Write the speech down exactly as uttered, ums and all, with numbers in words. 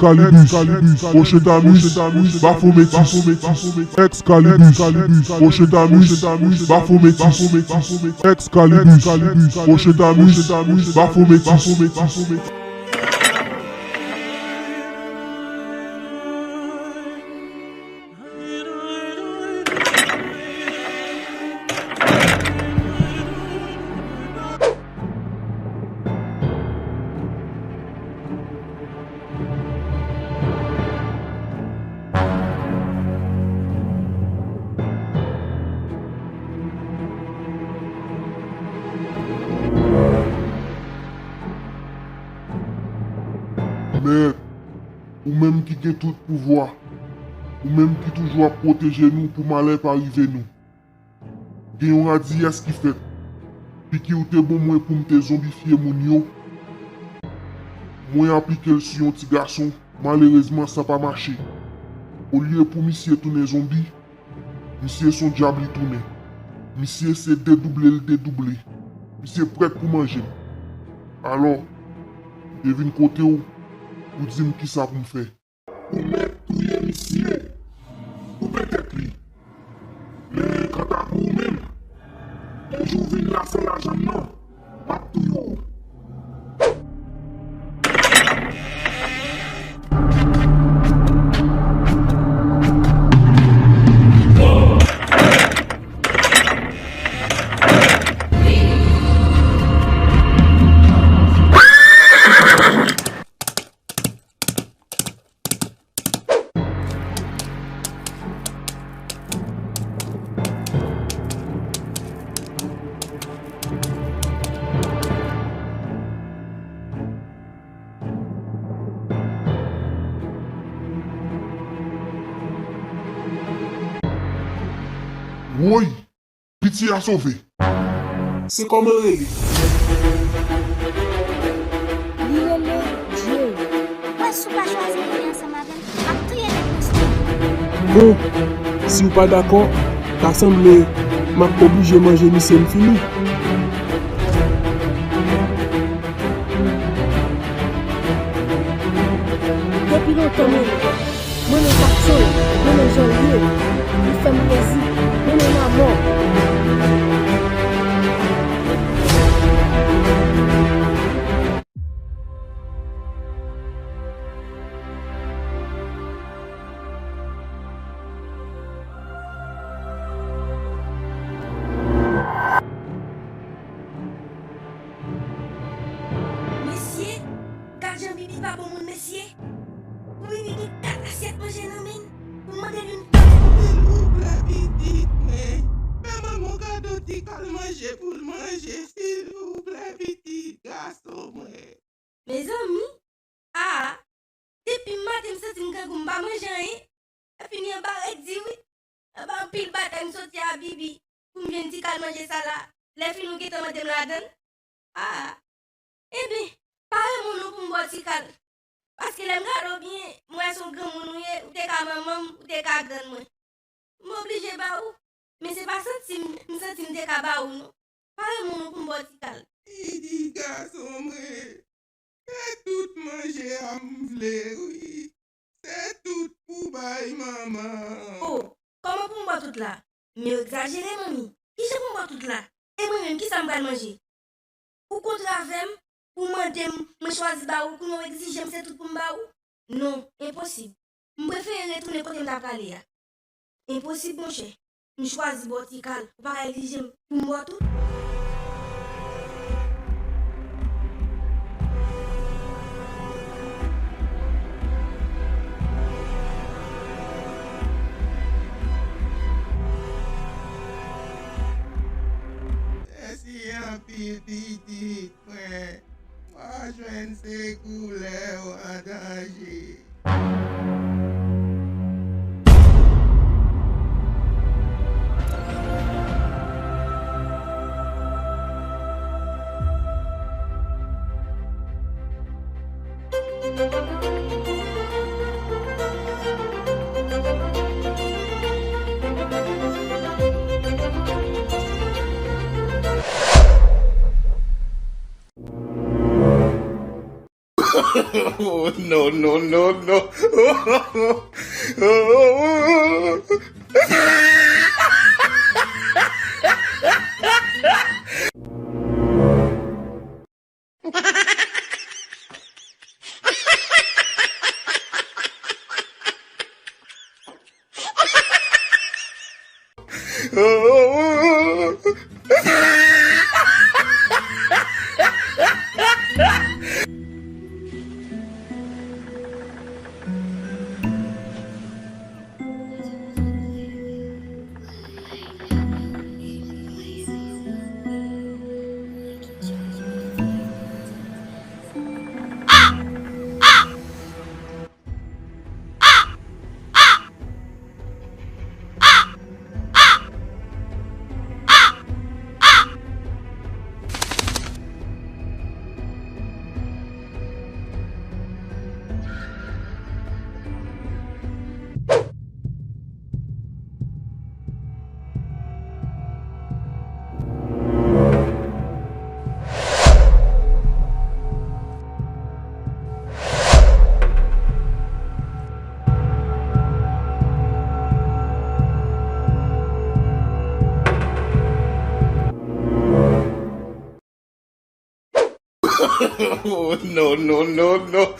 Excalibus, Prochain Tamus, Bafo Métis. Excalibus, Prochain Tamus, Bafo Métis. Excalibus, Prochain Tamus, Bafo Métis. Mèt, ou menm ki gen tout pouvwa, ou menm ki toujou ap pwoteje nou pou malè pa rive nou. Gen yon radiyès ki fèt. Piki w te bon mwen pou m te zonbifye moun yo. Mwen aplike l sou yon ti gason, malerezman sa pa mache. Olye pou misye tounen zonbi, misye se yon dyab li tounen. Misye se dedouble l dedouble. Misye prèt pou manje m. Alò, m te vin kote w pou di m kisa pou m fè. Ou mèt touye misye, koupe tèt li. Men kanta pou ou menm, lè jou vin la san lajan m nan, m ap touye w. Woy! Piti a sove. Se kòman l rele? Li rele Jerry. Wè si w pa chwazi mouri ansanm avè m, m ap touye tèt mwen sou ou. Bon, si w pa dakò, ta sanble m ap oblije manje misye m fini. Depi lontan, men, mwen nan fason l, mwen nan jan l ye, li fè m plezi, mwen nan lanmò. Mesye, gad jan Bibi pa bon moun, mesye. Pou Bibi gen kat asyèt manje nan men l, pou mande l youn. Silvouplè, pitit mwen. Fè manman w kado ti kal manje pou l manje, silvouplè, pitit gason mwen. Mezanmi, a, depi maten m santi m grangou, m pa manje anyen. Epi ni anba rèd di wi. Anba anpil batay m soti a Bibi pou m jwenn ti kal manje sa la. Lè fini w gentan mande m ladann. A. Ebyen, pa renmen w non pou m ba w ti kal. Paske lè m gade w byen, m wè se yon granmoun ou ye, ou te ka manman m, ou te ka grann mwen. M oblije ba ou. Men se pa santi m, m santi m te ka ba ou non. Pa renmen w non pou m ba w ti kal. Pitit gason mwen. Se tout manje a m vle wi. Se tout pou bay manman. O, kòman pou m ba w tout la? Men w egzajere, manmi. Kijan pou m ba w tout la? E mwen menm, kisa m pral manje? Ou kontre avè m, ou mande m, mwen chwazi ba ou, kounye a w egzije m se tout pou m ba ou? Non, enposib. M prefere retounen kote m ta prale a. Enposib, monchè. M chwazi ba w ti kal, ou pa ka egzije m pou m ba w tout. Se koulè w an danje. Oh, no, no, no, no. Oh, no, no, no, no.